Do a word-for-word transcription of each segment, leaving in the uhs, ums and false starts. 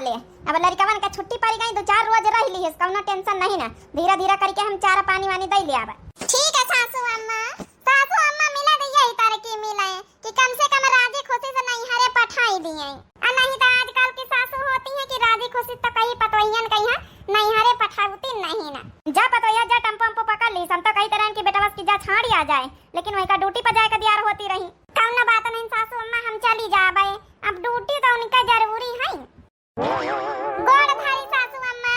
ले, अब लड़िकवन का छुट्टी पड़ी गई, दो चार रोज रह लिहिस, कौनो tension नहीं ना, धीरे धीरे करके हम चारा पानी वानी दइ ले आवे। ठीक है सासू अम्मा, सासू अम्मा मिला दे यही तरह की मिले कि कम से कम राजी खुशी से नैहरे पठाई दिए। आ नहीं तो आजकल की सासू होती है कि राजी खुशी तो कहीं पतोहियन कहीं है, नैहरे पठावती नहीं ना। जा पतोहिया जा, टेम्पो उम्पो पकड़ ली, हम तो कही तरह की बेटवा की जा छाड़ी आ जाए, लेकिन वही का ड्यूटी पर जाए का दियार होती रही। कौनो बात नहीं सासू अम्मा, हम चली जाबे, अब ड्यूटी तो उनका जरूरी है। गोड़ धारी सासू अम्मा।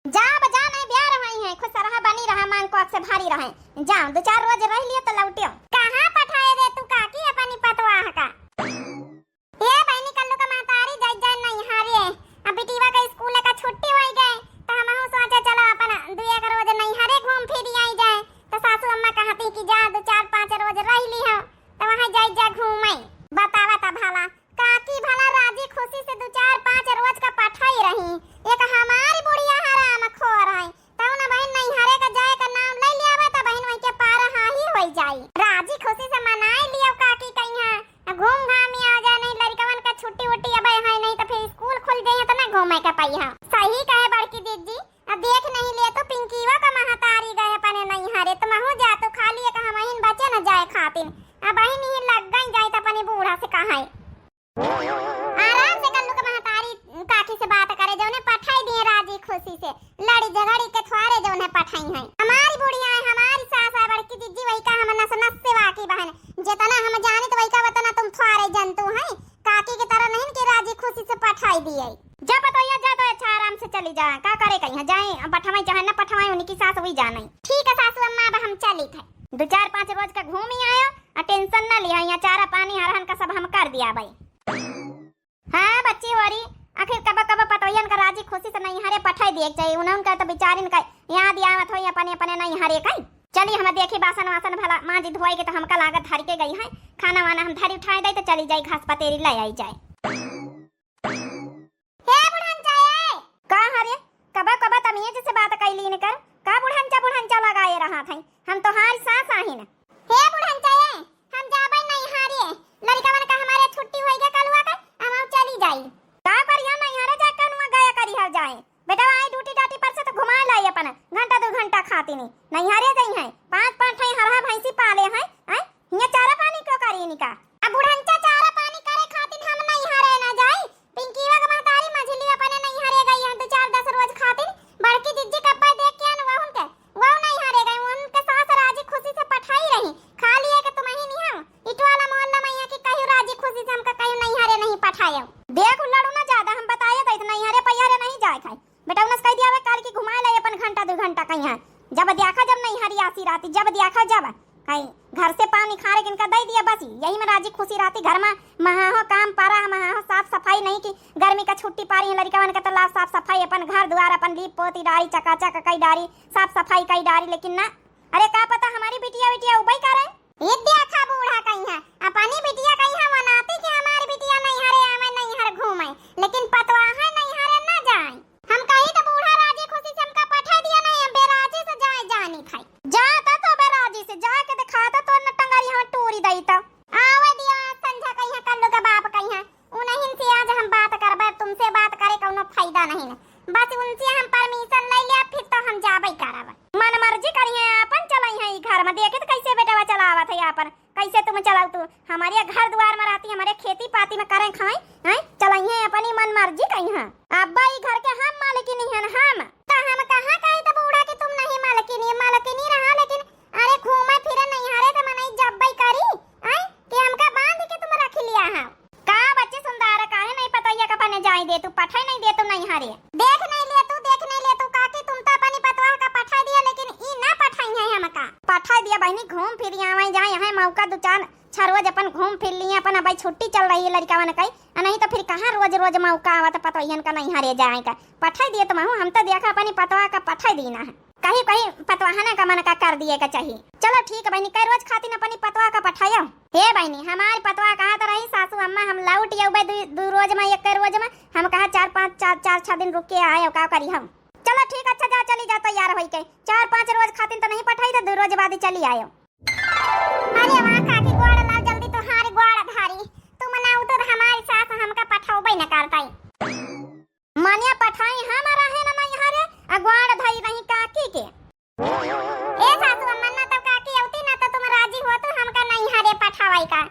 जा बजा नहीं ब्याह रही है, खुश रहा, बनी रहा, मांग कोख से भारी रहे। जा, दो चार रोज रह लियो तो लौटियो। कहाँ पठाए रे तू काकी अपनी पतवाह का? ए बहिनी, कल्लू का महतारी जाई जाए नैहरे। अब बिटिया का स्कूल का छुट्टी होई गए, तो हमहू सोचे चलो अपन दू एक रोज नैहरे घूम फिर आई जाए। तो सासू अम्मा कहती कि जा दो चार पाँच रोज रह ली हो, तो वहाँ जाई जा घूमे। बतावा ता भला, काकी भला राजी खुशी से दो चार पाँच रोज का पठाई रही, एक हमारी बुढ़िया हराम खोर है, तब ना बहिन नैहरे का जाए का नाम ले लियावे, तो बहिन वहीं के पारा हाही होई जाई। राजी खुशी से मनाई लियो काकी कहिया, घूम घाम आ जाए, नहीं लड़िकवन का छुट्टी उट्टी अब है नहीं, तो फिर स्कूल खुल जाइए तो ना घूमे का पाई है। सही कहे बड़की दीदी, अब देख नहीं ले तो पिंकीवा का महतारी गए अपने नैहरे, तो महू जा तो खाली एक हमहिन बचे न जाए खातिन, अब बहिन ही लग गई जाए तो अपने बूढ़ा से कहाए। आराम से कल्लू के महतारी काकी से बात करे, जौने पठाई दिए राजी खुशी से, लड़ी झगड़ी के थ्वारे जौने पठाई हैं। हमारी बुढ़िया है, हमारी सास है, बड़की जिज्जी, वही का हम नस नस से वाकिफ बहन, जितना हम जानित वही का उतना तुम थ्वारे जनतू हैं। काकी की तरह नहीं कि राजी खुशी से पठाई दिए। जा पतोहिया जा तो अच्छा आराम से चली जा, का करे कहीं जाए, पठवाई चाहे ना पठवाई, उनकी सास हुई जाने। ठीक है सासू अम्मा, अब हम चली थे, दो चार पाँच रोज का घूम ही आयो, और tension ना लिया, यहाँ चारा पानी हरहन का सब हम कर दिया भाई। हाँ बच्ची होरी, आखिर कब कब पतोहियन का राजी खुशी से नैहरे पठाई दिए के चाहिए। उन्हन का तो बेचारिन का याद आवत होई अपने अपने नैहरे का। चली हम देखी बासन वासन भला मांजी धोए के, तो हमका लागत धर के गई है, खाना वाना हम धरी उठाए दे तो चली जाई घास पतेरी ले आई जाए। हे बुढ़न चाहे का हरे, कबा कबा तमीज से बात कैली इनकर, का बुढ़न चा बुढ़न चा लगाए रहा था, हम तोहार सास आहिन। हे बुढ़न चाहे, हम जाबै नैहरे, लड़िकवन का हमारे छुट्टी होई गया कलुआ का, हम, हम चली जाई। का करिया नैहरे जाके कनुआ गया करी हर जाए? बेटा आई ड्यूटी डाटी पर से तो घुमा लाई अपन, घंटा दो घंटा खाती नहीं। नैहरे जाई हैं, पाँच पाँच ठे हरहा भैंसी पाले हैं, हैं? हियाँ चारा पानी क्यों करी इनका? अब बुढ़न चा चारा पानी करे खातिर हम नैहरे ना जाई, पिंकीवा के महतारी मझली अपने नैहरे गई हैं दो चार दस रोज खातिर। बड़की जिज्जी कब्बा देख के आन वहुन के, वहु नैहरे गई, उनके सास राजी खुशी से पठाई रही। खाली है कि तुम ही नहीं हो, इटवाला मोहल्ला में यहाँ की कहीं राजी खुशी से हमका कहीं नैहरे नहीं पठाए। देख लड़ू ना ज्यादा, हम बताए तो इतना नैहरे पैहरे नहीं जाए खाए। बेटा उनस कह दिया काल की घुमाए लाई अपन घंटा दो घंटा कहीं। जब देखा जब नैहरे आसी राती, जब देखा जब कहीं घर से पानी खारे किनका दे दिया, बस यही में राजी खुशी राती। घर में महा हो काम पारा, महा हो साफ सफाई नहीं की, गर्मी का छुट्टी पारी है लड़िकवन के, तो लाओ साफ सफाई, अपन घर द्वार अपन लीप पोती डारी, चकाचक कई डारी, साफ सफाई कई डारी, लेकिन ना, अरे का पता हमारी बिटिया बिटिया उबई करे। ये देखा बूढ़ा कहीं है, अपनी बिटिया कहीं है मनाती कि हमारी बिटिया नैहरे आवे नैहर घूमे, लेकिन पतवाह है नैहरे ना जाए। हम कही तो बूढ़ा राजी खुशी से हमका पठा दिया नहीं, हम बेराजी से जाए जानी था। जा ता तो बेराजी से जाके दिखा ता तो न टंगरी हम टूरी दई ता। आवे दिया संझा कहीं है, कल्लू के बाप कहीं है, उन्हीं से आज हम बात करबे, तुमसे बात करे कौनो फायदा नहीं न। बस उनसे हम permission ले लिया, फिर तो हम जाबे करब। मन मर्जी करिए अपन चलाई है ई घर में, देखे तो कैसे बेटवा चलावत है अपन, कैसे तुम चलाऊ तू? हमारे घर द्वार में रहती, हमारे खेती पाती में करें खाए, हैं? चलाई है अपनी मन मर्जी कहीं है। अब्बा ई घर के हम मालकिन ही हन, हम। तो हम कहाँ कही तो बूढ़ा कि तुम नहीं मालकिन, ये मालकिन ही रहा, लेकिन अरे घूमे फिरे नैहरे तो मनई जब्बे करी, हैं? कि हमका बांध के तुम रख लिया है। का बच्ची सुंदर, काहे नहीं पतोहिया का बने जाए दे तू, पठे नहीं दे तू नैहरे? देख नहीं ले तू, देख नहीं ले तू, काकी तुम तो अपनी पतवाह का पठा दिया, लेकिन ई ना पठाई है हमका। पठा दिया बहनी, घूम फिर आवे जाए, यहाँ मौका दो चार छह रोज अपन घूम फिर लिए, अपन अब छुट्टी चल रही है लड़िकवन कई, आ नहीं तो फिर कहाँ रोज रोज मौका आवत पतोहियन का नैहरे जाए का। पठा दिए तो महू, हम तो देखा अपनी पतवाह का पठा दीना है। कहीं कहीं पतवाहना का मन का कर दिए का चाहिए। चलो ठीक है बहनी, कई रोज खातिर अपनी पतवाह का पठायो। हे बहनी, हमारी पतवाह कहा तो रही सासू अम्मा, हम लौट अउबे दू, दू रोज में, एक रोज में, हम कहा चार पाँच, चार, चार छह दिन रुक के आए, का करी हम। चलो ठीक, अच्छा जा, चली जा तैयार होई के, चार पाँच रोज खातिर तो नहीं पठाई, तो दू रोज बाद ही चली आयो। अरे वाह काकी, गोड़ लाग जल्दी तोहार गोड़ धारी, तुम ना उतर हमारी सास हमका पठौबे न करताई। मानिया पठाई हम रहे ना नैहरे, आ ग्वाड़ धई रही काकी के। ए सासू अम्मा, ना तो काकी अउती, ना तो तुम राजी होतू हमका नैहरे पठावई का।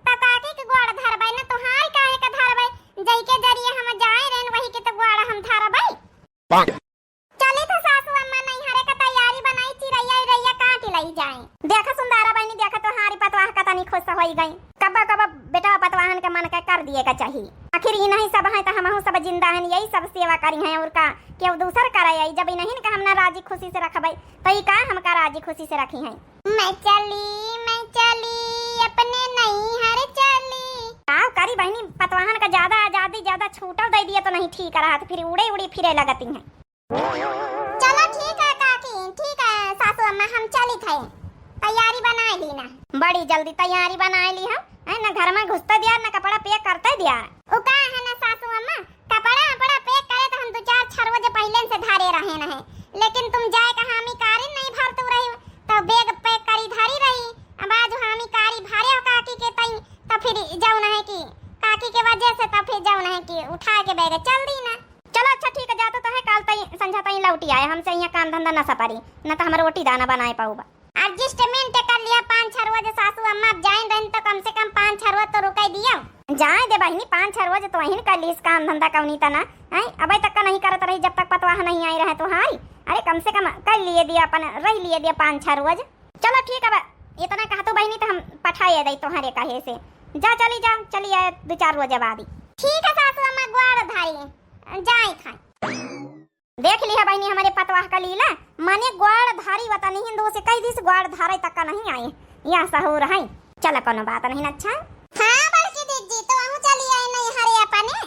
तो काकी के ग्वाड़ धरबई ना, तोहार काहे का धरबई? जई के जरिए हम जाए रहन, वही के तो ग्वाड़ हम धरबई। चली तो सासू अम्मा, नैहरे का तैयारी बनाई, चिरैया उरैया काट लई जाए। देखा सुंदरा बहिनी, देखा तोहारी पतवाह का तनी खुश होई गई। कब्बा कब्बा बेटवा पतवाहन के मन के कर दिए का चाही। आखिर ई नहीं सब हैं तो हमहू सब जिंदा हैं, यही सब सेवा करी हैं और का, केहू दूसर करे आई। जब इन्हीं का हम ना राजी खुशी से रखबई तो ई का हमका राजी खुशी से रखी हैं? मैं चली, मैं चली, अपने नैहर चली। का करी बहिनी, पतवाहन का ज्यादा आजादी, ज्यादा छूटल दे दिए तो नहीं ठीक रहत, फिर उड़े उड़े फिरे लगती हैं। चलो ठीक है काकी, ठीक है सासू अम्मा, हम चलित है, तैयारी बनाए ली ना। बड़ी जल्दी तैयारी बनाए ली हम, है ना, घर में घुसते दिया ना, कपड़ा pack करते दिया। उ का है ना सासू अम्मा, कपड़ा वपड़ा pack करे तो हम दो चार छह रोज पहले से धरे रहे न है, लेकिन तुम जाए का हामी कारिन नहीं भरतू रही, तो bag pack करी धरी रही। अब आज हामी कारी भरे हो काकी के तई, तो फिर जौन है कि काकी के वजह से, तो फिर जौन है कि उठा के bag चल दी ना। चलो अच्छा ठीक है, जातो तो है, काल तई संझा तई लौटी आए, हमसे यहाँ काम धंधा न सपारी, न तो हम रोटी दाना बनाए पाऊबा। Adjustment कर लिया पाँच छह रोज सासू अम्मा, अब जाइन रहन तो कम से कम पाँच छह रोज तो रुकाई दियो। जाए दे बहिनी, पाँच छह रोज तो अहिन कर लीस काम धंधा कौनी तना, हैं? अबे तक का नहीं करत रही जब तक पतवाह नहीं आई रहे तोहारी। अरे कम से कम कर लिए दिया अपन, रह लिए दिया पाँच छह रोज। चलो ठीक है, अब इतना कहतू बहिनी तो हम पठाए दई तोहरे कहे से। जा चली जाओ, चली आए दो चार रोज बाद ही। ठीक है सासू अम्मा, ग्वाड़ धारी जाए खाए। देख लिहा बहिनी हमरे पतवाह का लीला, माने ग्वाड़ धारी वता नहीं हिंदू से कह दिस, ग्वाड़ धारे तक का नहीं आए, या सहूर है। चला कोनो बात नहीं न, अच्छा। हाँ बड़की दीदी, तो हमहू चली आए नैहरे अपने।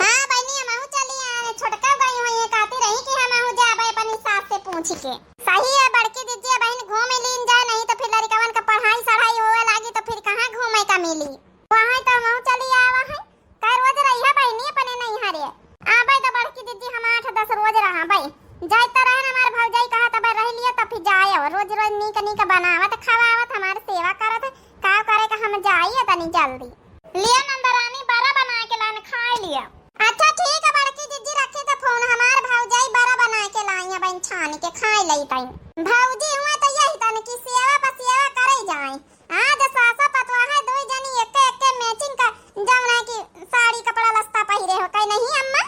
हाँ बहिनी, हमहू चली आए, छोटका गई हुई है, कहती रही कि हमहू जाबे अपनी सास से पूछ के। सही है बड़की दीदी, बहिन घूम लीन जाए, नहीं तो फिर लड़कवन का पढ़ाई सढ़ाई होवे लागी तो फिर कहाँ घूमे का मिली। वहाँ तो हमहू चली आवा है। कै रोज रहिया बहिनी अपने नैहरे? आबै तो बड़की दीदी हम आठ दस रोज रहबै। जाइत तो रहन हमार भौजाई कहा तब रह लिया, तब फिर जाए। रोज रोज नीक नीक बनावत खवावत हमार सेवा करत, का करे का हम जाई तनी जल्दी। लिया नंदरानी बड़ा बना के लान खाए लिया। अच्छा ठीक है बड़की दीदी रखी तो फोन, हमार भौजाई बड़ा बना के लाई है बहन छान के खाए लई तई। भौजी हुआ तो यही तन की सेवा पर सेवा करे जाए। आज सासा पतवाह दुई जनी एक्के एक्के matching का जौन है कि साड़ी कपड़ा लत्ता पहिरे हो, कहे नहीं अम्मा?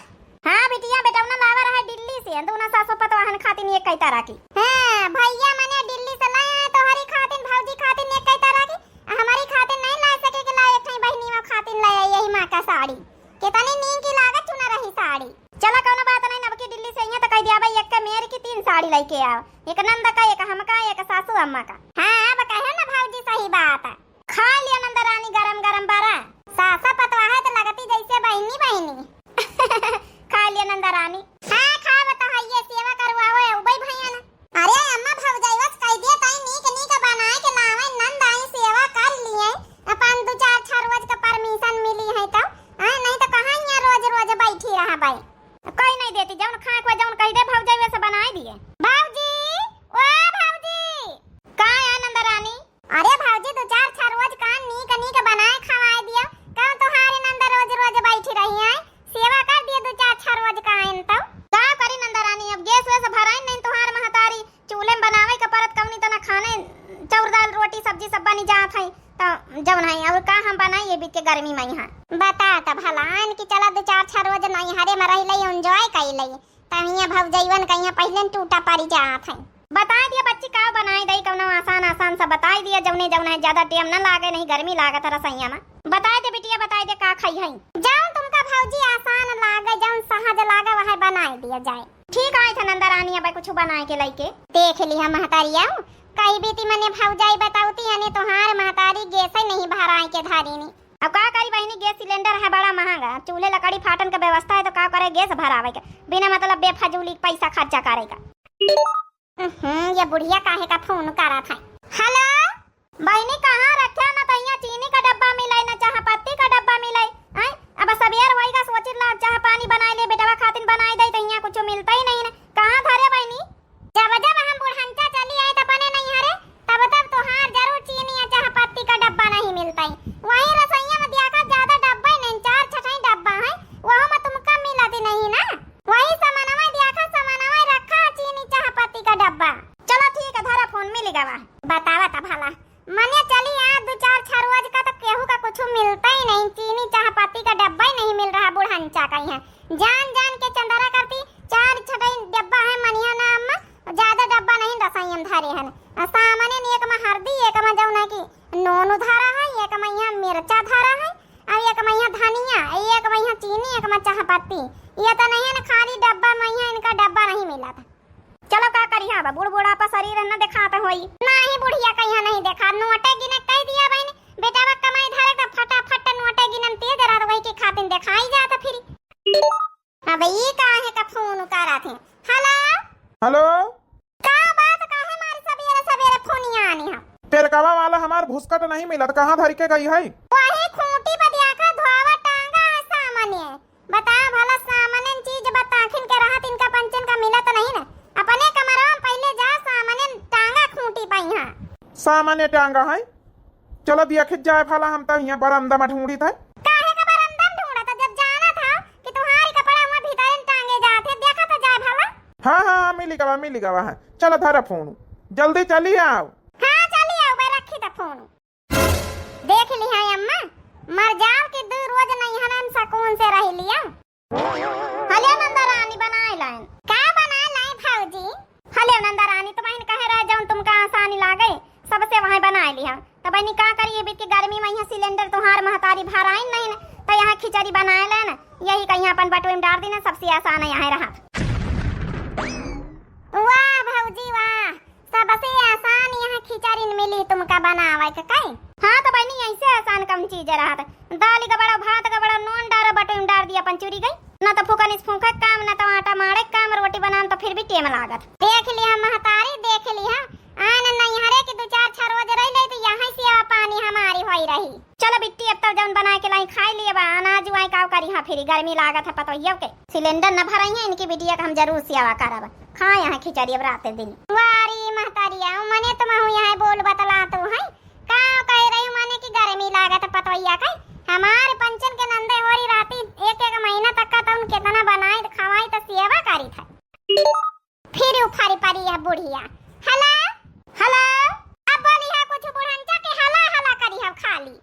हाँ बिटिया, बेटौना लावा रहा दिल्ली से, दोनों सासो पतवाहन खातिन एक कई तरह की। हाँ भैया मने दिल्ली से लाए हैं तोहरी खातिन, भौजी खातिन एक कई तरह की, आ हमारी खातिन नहीं ला सके के ला एक ठे बहिनी वा खातिन लाए यही माँ का साड़ी। कितनी नीक लागत चुना रही साड़ी। चला कौनो बात नहीं, अब की दिल्ली से अइहें तो कह दिया भाई एक मेर की तीन साड़ी लेके आओ, एक नंद का, एक हमका, एक सासू अम्मा का। हाँ अब कहे ना भौजी सही बात। खा लिया नंद रानी गरम गरम बरा। सासा पतवाह तो लगती जैसे बहिनी बहिनी। खा लिया नंद रानी। हाँ खाब तो है, ये सेवा करवाओ उबई भैया ना। अरे अम्मा भौजाई बस कह दिया तई नीक नीक बनाए के लावे नंद आई सेवा कर लिए। अपन दो चार छह रोज का permission मिली है तो, हाँ, नहीं तो कहाँ यहाँ रोज रोज बैठी रहबै। कोई नहीं देती, जौन खाए को जौन कह दे भौजाई वैसे बनाए दिए। भौजी, ओ भौजी। का है नंद रानी? अरे भौजी दो चार छह रोज का नीक नीक बनाए खवाए दिया। कहूँ तोहारी नंद रोज रोज बैठी रही है। सेवा कर दिए दो चार छह रोज का आइन तो। का करी नंदरानी, अब गैस वैस भराइन नहीं, तोहार महतारी चूल्हे में बनावे के परत कौनी तना खाने, चाउर दाल रोटी सब्जी सब बनी जात है, तो जौन है और का हम बनाई ये बीत के गर्मी में यहाँ। बता त भला आइन की चला दो चार छह रोज नैहरे में रह लई, enjoy कर लई। तब हियाँ भौजइवन का हियाँ पहिले न टूटा पड़ी जात है। बताइ दिया बच्ची, का बनाइ दई, कउनो आसान आसान सा बताइ दिया, जउने जउने ज्यादा टेम न लागे, नहीं गर्मी लागत है रसोइया मा। बताइ दे बिटिया, बताइ दे का खइहैं। जउन तुमका भौजी आसान लागे, जउन सहज लागे, वहै बनाइ दिया जाए। ठीक है, इथे नंदा रानी अब कुछ बनाइ के लइके। देख लिहा महतारिया, कही बीती मने भौजाई बताउती हने तोहार महतारी गैसै नहीं भराइ के धारिनी। अब का करी बहिनी, गैस सिलेंडर है बड़ा महंगा, अब चूल्हे लकड़ी फाटन के व्यवस्था है तो का करे गैस भरावे के, बिना मतलब बेफजूली के पैसा खर्चा करे का। हम्म, ये बुढ़िया काहे का फोन करत है। हेलो, बहिनी कहाँ रख्या, न तो यहाँ चीनी का डब्बा मिले, न चाह पत्ती का डब्बा मिले। हैं? अब सबेर होइगा, सोचित ला चाह पानी बनाइ ले, बेटवा खातिन बनाइ दे, तो यहाँ कुछ मिलता ही नहीं न। कहाँ धरे बहिनी? जब जब हम बुढ़ंचा चली आए त अपने नैहरे, तब तब तोहार जरूर चीनी या चाह पत्ती का डब्बा नहीं मिलता ही। वहीं रसोइया में देखा ज्यादा डब्बा ही नहीं, चार छठई डब्बा है, वहू में तुमका मिलत ही नहीं ना। बतावा त भला, मने चली आज दू चार छह रोज का तो केहू का कुछ मिलता ही नहीं, चीनी चाह पत्ती का डब्बा ही नहीं मिल रहा बुढ़ंचा का यहाँ। जान जान के चंदरा करती, चार छठई डब्बा है मनिया ना अम्मा, ज्यादा डब्बा नहीं रसोई में धरे हन। आ सामने न एक में हरदी, एक में जौन है कि नून धरा है, एक में यहाँ मिर्चा धरा है, और एक में यहाँ धनिया, एक में यहाँ चीनी, एक में चाह पत्ती। ये तो नहीं है ना, खाली डब्बा में यहाँ इनका डब्बा नहीं मिला था। चलो का करी, हाँ बा, बूढ़ बुढ़ापा शरीर है ना, देखात होई। नहीं बुढ़िया का यहाँ नहीं देखा, नोटे गिने कह दिया बहन, बेटा बा कमाई धरे तो फटाफट नोटे गिनन तेज रहत, वही के खातिन देखाई जात फिर। अब ई काहे का फोन करत है? हेलो? हेलो? का बात, काहे मारी सबेरे सबेरे फोनिया आनी है? टेरकवा वाला हमार भुसकट नहीं मिलत, कहाँ धर के गई है? वही खूंटी पर देखा धोवा टांगा है सामने। बता भला, सामने चीज बताखिन के रहत इनका पंचन का मिलत नहीं ना। अपने कमरवा में पहले जा, सामने टांगा खूंटी पर यहाँ। सामने टांगा है? चलो देखित जाए भला, हम तो यहाँ बरामदा में ढूंढित है। काहे का बरामदा में ढूंढत है, जब जानत हो कि तुम्हारी कपड़ा हुआ भीतर टांगे जात है, देखा तो जाए भला। हाँ, हाँ, हाँ, मिली गवा, मिली गवा है। चलो धरा फोन, जल्दी चली आओ। हाँ, चली आओ, मैं रखी था फोन। देख लिहा अम्मा, मर जाओ कि दू रोज नैहर में सुकून से रह लिया। हले नंदा रानी बनाए लाइन। का बनाए लाए भौजी? हले नंदा रानी, तुमहिन कहे रहे जौन तुमका आसानी लागे, सबसे वहाँ बनाए लिहा। तब बहनी का करी, ये बीत के गर्मी में यहाँ सिलेंडर तुम्हार महतारी भराइन नहीं न, तो यहाँ खिचड़ी बनाए लाइन, यही कहीं अपन बटुई में डार दी ना, सबसे आसान है यहाँ रहा। वाह भौजी वाह, सबसे आसान यहाँ खिचड़ी मिली तुमका बनावे के, काई? हाँ, तो बहनी, ऐसे आसान कौन चीज रहत? दाल गबड़ा, भात गबड़ा, नून डारो, बटुई में डार दिया, अपन चुरी गई। ना तो फूकन इस फूके काम, ना तो आटा मारे काम, रोटी बनान तो फिर भी टेम लागत। देख लिहा महतारी, देख लिहा, आन नैहरे के दू चार छह रोज रह ले तो यहाँ सेवा पानी हमारी होई रही। चलो बिट्टी, अब तब जौन बनाए के लाई खाई लिए बा, अनाज उआई काव करी, हाँ फिर गर्मी लागत है पतोहियो के। सिलेंडर न भरई है, इनकी बिटिया का हम जरूर सेवा करब। खा यहाँ खिचड़ी अब रात दिन। वारी महतारिया, मने तुम यहाँ बोल बतला तू है, का कह रही माने कि गर्मी लागत पतवैया के? हमार पंचन के नंदे होरी राती एक एक महीना तक का तउन केतना बनाई त खवाई त सेवा करी था। फिर उफारी परी है बुढ़िया। हेलो, हेलो। अब बोली है कुछ बुढ़ंचा के हला हला करी है खाली।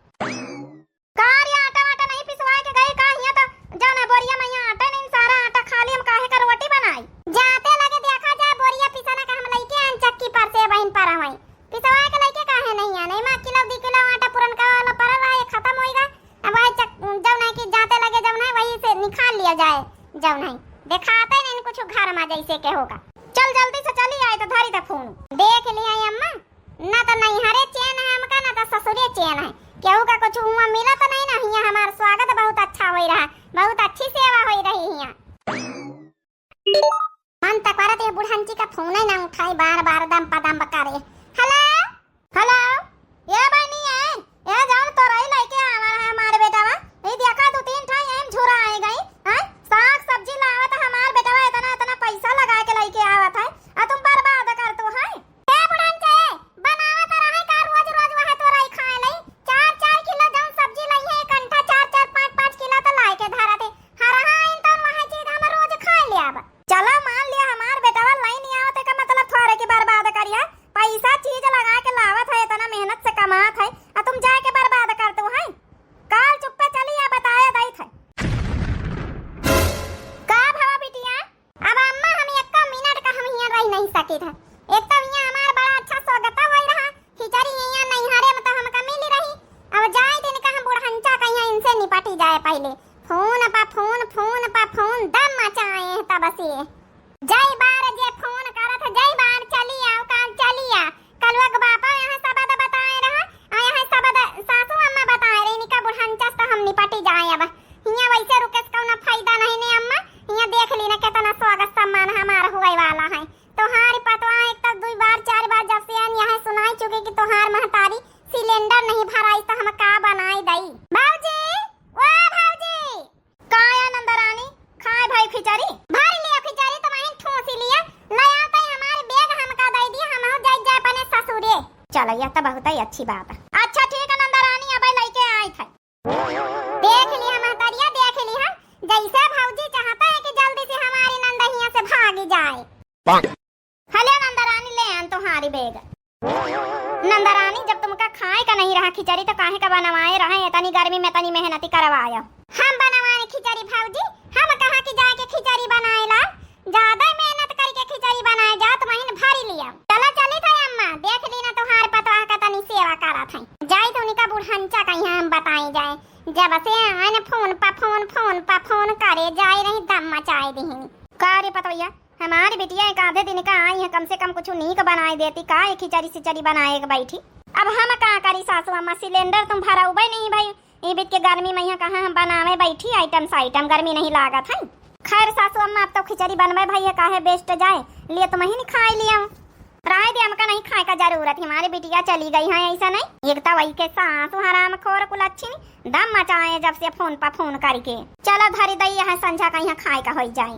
का रे, आटा वाटा नहीं पिसवाए के गई का? हियां तो जौन है बोरिया में हियां आटा नहीं, सारा आटा खाली, हम काहे का रोटी बनाई? जाते लगे देखा जाए बोरिया पिसाना का हम लइके आन चक्की पर से बहिन पर हमाई। पिसवाए के लइके काहे नहीं आने? माँ किलो दो किलो आटा पुरनका वाला पड़ल रहा, ये खत्म होइगा। अब वही चक-, जौन है कि जाते लगे जौन है वही से निकाल लिया जाए, जौन है देखाते नहीं कुछ घर में जैसे के होगा। चल जल्दी से चली आए तो धरी द फोन। देख लिया अम्मा, ना तो नैहरे चैन है हमका, ना तो ससुरे चैन है। केहू का कुछ हुआ मिला तो नहीं ना, हियां हमार स्वागत बहुत अच्छा होई रहा, बहुत अच्छी सेवा होई रही हियां। मन तक करत ये बुढ़ंची का फोन ही ना उठाई, बार बार दम पदम करे। हेलो, हेलो, ये बहनी है, ये जौन तोरई लइके आवा है हमार बेटवा, ये देखा दू तीन ठा यही झुरा आए गई, हैं? साग सब्जी लावत है हमार बेटवा, इतना इतना पैसा लगा के लइके आवत है, आ तुम बर्बाद कर तू है। ए बुढ़ंचे, बनावत रहे का रोज रोज वह तोरई खाए लई? चार चार किलो जौन सब्जी लई है, एक अंठा चार चार पाँच पाँच किलो तो लाए के धरत है। हरहा आइन तौन वह चीज हम रोज खाए ले अब। चलो मान लिया हमार बेटवा लई नहीं आवत है का मतलब थोड़े की बर्बाद करिया। पैसा चीज लगा के लावत है, इतना मेहनत से कमात है, आ तुम जाके बर्बाद कर तू है। काल चुप्पे चली आ बताया दई थे। का भवा बिटिया? अब अम्मा, हम एको मिनट का हम हियां रह नहीं सकित है। एक तो हियां हमार बड़ा अच्छा स्वागत होई रहा, खिचड़ी हियां नैहरे में तो हमका मिली रही। अब जाए दिन का हम बुढ़ंचा कहिया इनसे निपटी जाए पहले। फोन पा फोन, फोन पा फोन, दम मचाए हैं तब से। जय बार जे फोन करत है, जय बार चली आओ, काल चली आ। कलुआ के बापा यहाँ सबद बताए रहा, आ यहाँ सबद सासू अम्मा बताए रही, इनका बुढ़ंचा से हम निपटी जाए अब। हियां वैसे रुके से कौनो फायदा नहीं ने अम्मा, हियां देख ली ना कितना स्वागत सम्मान हमार होए वाला है। तोहार पतवा एक तो दुई बार चार बार जब से आन यहाँ सुनाई चुके कि तोहार महतारी सिलेंडर नहीं भराई तो हम का बनाई दई। भौजी, ओ भौजी। का या नंदरानी, खाए भाई खिचड़ी? भर लिया खिचड़ी, तुम्हारी ठूसी लिया। ले आओ तो हमारे बैग हमका दे दिया, हम हो जाए जाए अपने ससुरे। चलो, यह तो बहुत ही अच्छी बात है। अच्छा ठीक है नंदरानी, अब लेके आई थे। देख ली हम तरिया, देख ली हम, जैसे भौजी चाहता है कि जल्दी से हमारी नंद हियां से भागी जाए। हले नंदरानी, ले आन तोहारी बैग। नंदरानी, जब तुमका खाए का नहीं रहा खिचड़ी, तो काहे का बनवाए रहा? इतनी गर्मी में इतनी मेहनती करवाया। हम बनवाए खिचड़ी भौजी, हम कहाँ की जाके खिचड़ी बनाए ला? ज्यादा मेहनत करके खिचड़ी बनाए जात, महीन भरी लिया। चला चली था अम्मा, देख ली ना तोहार पतवाह का तनी सेवा करत है। जाई तो उनका बुढ़ंचा कहीं हम बताई जाए। जब से आन फोन पा फोन, फोन पा फोन करे जाए रही, दम मचाए दिहिन। का रे पतोहिया, हमारी बिटिया एक आधे दिन का आई है, कम से कम कुछ नीक बनाए देती, का ये खिचड़ी सिचड़ी बनाए के बैठी? अब हम का करी सासू अम्मा, सिलेंडर तुम भरउबे नहीं भाई, ई बीत के गर्मी में यहाँ कहाँ हम बनावे बैठी आइटम साइटम, गर्मी नहीं लागत है। खैर सासू अम्मा, अब तो खिचड़ी बनवे भैया, काहे वेस्ट जाए, लिए तुम ही नहीं खाए लिया। रहे दे, हमका नहीं खाए का जरूरत, हमारी बिटिया चली गई है, ऐसा नहीं। एक तो वही के सासू हराम खोर कुलच्छी, दम मचाए जब से फोन पर फोन करके। चलो धरी दई है, संझा का यहाँ खाए का होई जाए।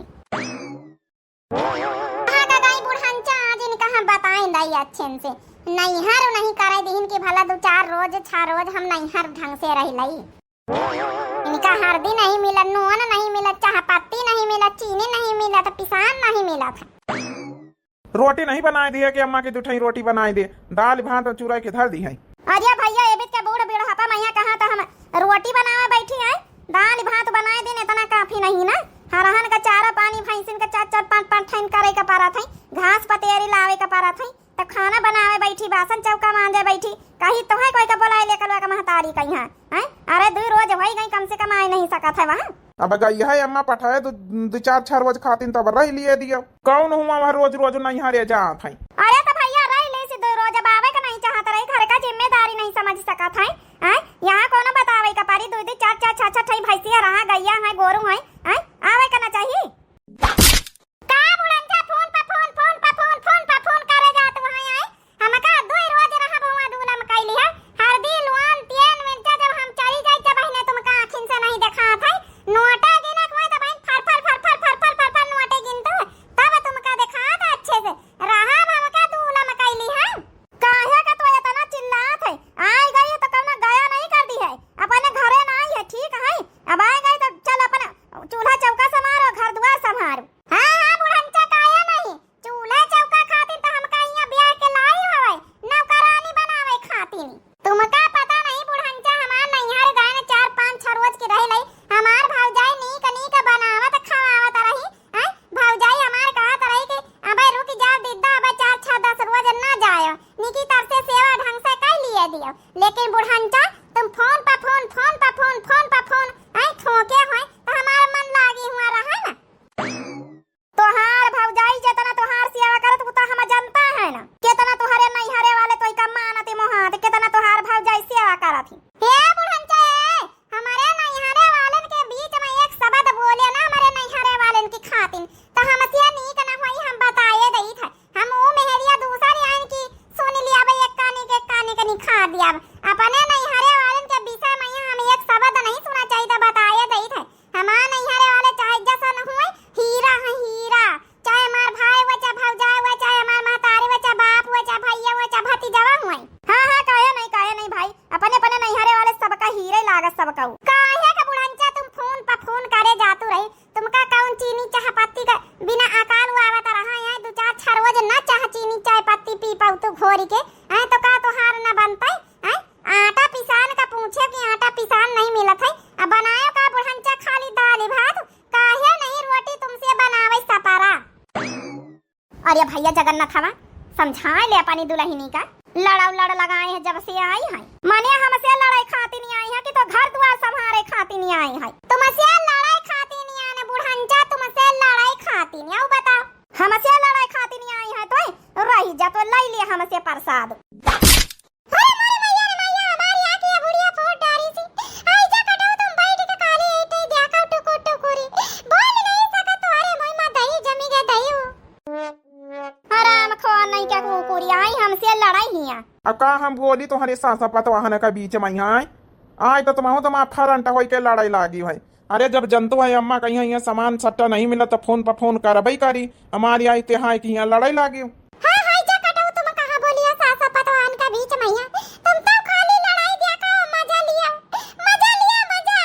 कहाँ का गई बुढ़ंचा, आज इनका हम बताएं दई अच्छे से। नैहर नहीं करे दिहिन कि भला दो चार रोज, छह रोज हम नैहर ढंग से रह लई। इनका हरदी नहीं मिलत, नून नहीं मिलत, चाह पत्ती नहीं मिलत, चीनी नहीं मिलत, पिसान नहीं मिलत। रोटी नहीं बनाए दिए कि अम्मा के दुठई रोटी बनाए दे, दाल भात और चूरा के धर दी है। अरे भैया, एबित के बूढ़ बिढ़ापा मैया कहाँ तो हम रोटी बनावे बैठी है, दाल भात बनाए दिन इतना काफी नहीं ना। हरहन का चारा पानी भैंसिन का चार चार पाँच पाँच ठैन करे का परत है, घास पतेरी लावे का परत है, तो खाना बनावे बैठी, बासन चौका मांजे बैठी, कहीं तो है कोई का बोलाए ले कलवा का महतारी कहीं है, हैं? अरे दुई रोज होई गई, कम से कम आए नहीं सकत है वहाँ। अब गई है अम्मा पठाए दो, दो चार छह रोज खातिन तब रह लिए दियो। कौन हुआ वह रोज रोज नैहरे जात है? अरे तो भैया रह ले से दो रोज, अब आवे का नहीं चाहत रही, घर का जिम्मेदारी नहीं समझ सकत है, हैं? यहाँ कोनो बतावे का परी, दो दो चार चार छह छह ठई भैंसिया रहा, गैया है, गोरू है, हैं? आवे का ना चाहिए। का बुढ़ंचा फोन पर फोन, फोन पर फोन, फोन पर फोन करे जात वहाँ आए? हमका दुई रोज रहब हुआ दूलम कैली है। हरदी, नुआन, तेल, मिर्चा जब हम चली जाई, जब बहिने तुमका आँखिन से नहीं देखात है। नोटे गिनत हुए तो बहिन फर फर, फर फर, फर फर, फर फर नोटे गिनतू, तब तुमका देखात है अच्छे से। रहब हमका दूलम कैली है। काहे का तू इतना चिल्लात है? आए गई है तो कौनो गया नहीं कर दी है, अपने घरे ना आई है, ठीक है? अब आए गई तो चल अपना चूल्हा चौका संभारो, घर दुआर संभारो। हाँ, हाँ, बुढ़ंचा काहे नहीं? चूल्हा चौका खातिर तो हमका हियाँ ब्याह के लाई हवे, नौकरानी बनावे खातिर। तुमका पता नहीं बुढ़ंचा, हमार नैहर गए न चार पाँच छह रोज के रह लई, हमार भौजाई नीक नीक बनावत खवावत रही, हैं? भौजाई हमार कहत रही कि अबे रुक जाओ दीदा, अबे चार छह दस रोज न जायो, निकी तर से सेवा ढंग से कर लिए दियो। लेकिन बुढ़ंचा, तुम फोन पर फोन, फोन पर फोन, फोन पर फोन, हैं, ठोके होए, तो हमार मन लागी हुआ रहा ना। तोहार भौजाई जेतना तोहार सेवा करत, उ त हम जनता है ना, केतना तोहरे नैहरे वाले तोई का मानत मोहात, केतना तोहार भौजाई सेवा करत ही। हे बुढ़ंचा, ए, हमरे नैहरे वालन के बीच में एक शब्द बोले ना, हमरे नैहरे वालन की खातिन, त हमसे नीक न होई, हम बताए देइत है। हम ऊ मेहरिया दूसर आइन की सुन लिया, अब एक कानी के, एक कानी के निखा दिया। अपने नैहरे वालन के विषय में हम एक शब्द नहीं सुना चाहिए, त बताए देइत है। हमार नैहरे वाले चाहे जसन हुए, हीरा है हीरा। चाहे हमार भाई हुए, चाहे भौजाई हुए, चाहे हमार महतारी हुए, चाहे बाप हुए, चाहे भैया हुए, चाहे भतीजवा हुए। हाँ, हाँ, काहे नहीं, काहे नहीं भाई, अपने, अपने नैहरे वाले सबका हीरे लागत सबका ऊ। काहे का बुढ़ंचा तुम फोन पर फोन करे जातू रही? तुमका कौन चीनी चाह पत्ती का बिना अकाल हुआ आवत रहा है? दो चार छह रोज ना चाह चीनी चाय पत्ती पी पाऊ तू घोरी के, हैं, तो का तोहार ना बनतई? हैं? आटा पिसान का पूछे कि आटा पिसान नहीं मिलत है, अब बनायो का बुढ़ंचा खाली दाल भात, काहे नहीं रोटी तुमसे बनावे सपरा? अरे भैया जगन्नाथवा, समझाए ले अपनी दुल्हनी का, लड़ाऊ लड़ लगाए है जब से आई है, मने हमसे लड़ाई खाती नहीं आई है कि तो घर द्वार संभारे खाती नहीं आई है? तुमसे लड़ाई खाती नहीं आने बुढ़ंचा, तुमसे लड़ाई खाती नहीं, आओ बताओ। हमसे लड़ाई खाती नहीं आई है तो रही जा, तो लाई ले हमसे प्रसाद। अरे मोरे मैया रे मैया, हमारी आँख ये बुढ़िया फोड़ डारी सी। आई जा कटऊ तुम बैठ के खाली एटे देखा टुकुर टुकुरी। बोल नहीं सकत तो अरे मोई माँ दही जमी गए दही हो। हराम खोर नहीं क्या कुकुरी आई हमसे लड़ाई हिया। अब का हम बोली तुम्हारे सासा पतवाहन का बीच में यहाँ आए? आए तो तुम हो तुम फरंट होई के लड़ाई लागी है। अरे जब जनतू है अम्मा कहीं यहाँ सामान सट्टा नहीं मिला तो फोन पर फोन करबई करी। हमारी आई ते हाय कि यहाँ लड़ाई लागी। हाँ, हाय जा कटऊ, तुम कहाँ बोलिया सासा पतवान का बीच में है? तुम तो खाली लड़ाई दिया का मजा लिया, मजा लिया, मजा।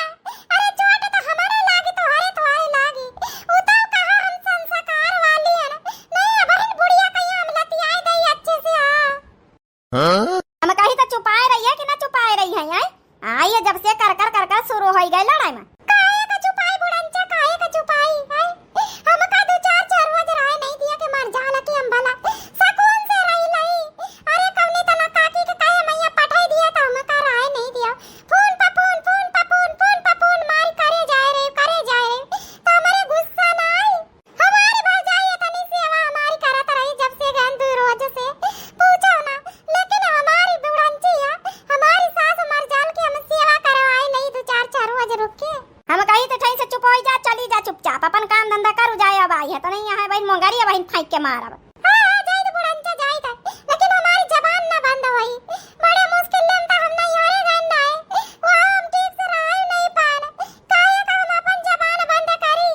अरे चोट तो हमारे लागी, तुम्हारे, तुम्हारे लागी। उ तो कहा हम संस्कार वाली है ना। नहीं, अब हम बुढ़िया कहीं हम लतियाए दई अच्छे से, हाँ। हम कही तो चुपाए रही है कि ना चुपाए रही है, हैं? आई है जब से कर कर कर कर शुरू होई गए लड़ाई में। काहे का चुपाई बुढ़ंचा, काहे का चुपाई, हैं? हमका दो चार चार रोज रहे नहीं दिया के मर जाला कि हम भला सुकून से रही लई। अरे कौनी तना काकी के कहे मैया पठाई दिया तो हमका रहे नहीं दिया। फोन पर फोन, फोन पर फोन, फोन पर फोन मारी करे जाए रे, करे जाए रे। तो हमरे गुस्सा ना आई। हमारी भौजाई इतनी सेवा हमारी करत रही जब से गन दू रोज से पूछो ना, लेकिन हमारी बुढ़ंची है, हमारी सास मर जाल के हम सेवा करवाए नहीं दो चार चार रोज रुक के। हम कही तो ठई से चुप हो जा, चली जा चुपचाप, अपन काम धंधा करू जाए, अब आई है तो नहीं यहाँ है भाई मोंगरी है भाई फेंक के मारब। हाँ, हाँ, जाई तो बुढ़ंचा जाई तो, लेकिन हमारी जबान ना बंद होई। बड़े मुश्किल ले हम तो हम नहीं हारे गए ना है, वो हम ठीक से रहे नहीं पान, काहे का हम अपन जबान बंद करी।